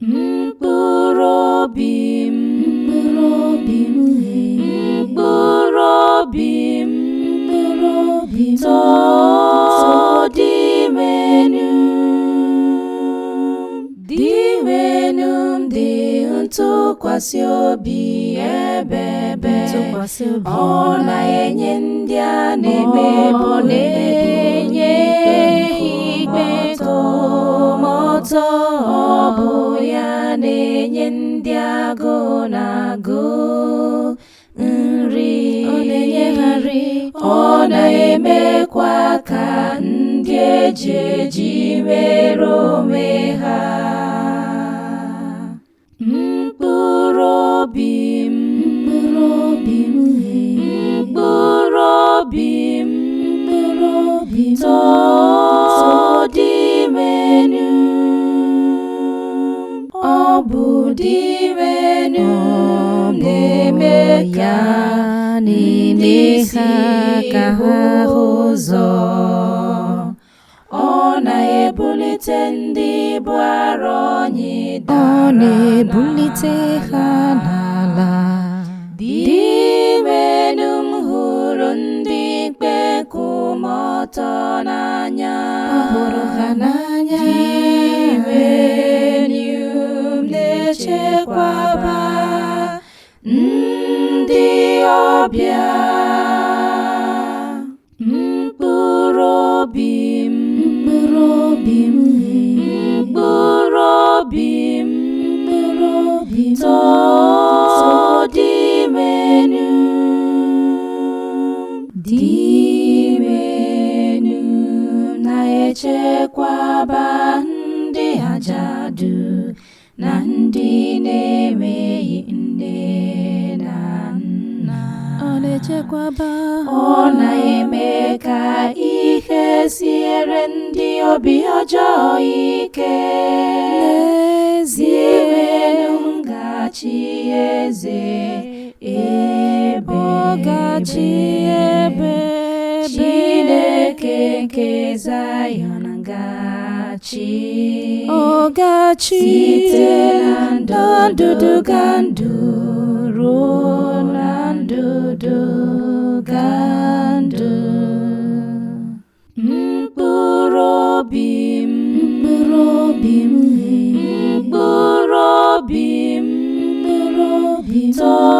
Mkpụrụ obi m, Mkpụrụ obi m, mkpụrụ obi m, mkpụrụ obi m, too Dinwenu. Dinwenu m dị ntụkwasị obi ebebe. Ntụkwasị obi. Ọ na-enye ndị a na-emegbu, na-enye ikpe nkwụmọtọ. Ọ bụ ya na-enye ndị agụụ na-agụ nri. Ọ na-enye ha nri. Ọ na-emekwa ka ndị eji eji nwere onwe ha. Mkpụrụ obi m, Mkpụrụ obi m, mkpụrụ obi m, mkpụrụ obi m, too Dinwenu. Ọ bụ Dinwenu na-eme ka na-eme ha ka ha hụ ụzọ. Ọ na-ebulite ndị bụ arọ anyị Ọ dara na-ebulite ha n'ala. n'ala. Dinwenu m hụrụ ndị ikpe nkwụmọtọ n'anya. Ọ hụrụ ha n'anya. Dinwenu m na-echekwaba ndị ọbịa. Mkpụrụ obi m, Mkpụrụ obi m, mkpụrụ obi m, mkpụrụ obi m, too Dinwenu. Dinwenu na-echekwaba ndị ajadu na ndị na-enweghị nne na nna. Ọ na-echekwaba. Ọ na-eme ka ihe siere ndị obi ọjọọ ike. N'ezie, Dinwenu m ga-achị eze ebe ọ ga-achị ebe ebe. Chineke nke Zayọn ga-achị. Ọ ga-achị Site na ndụdụgandụ ruo na ndụdụgandụ. Mkpụrụ obi m, Mkpụrụ obi m, mkpụrụ obi m, mkpụrụ obi m, too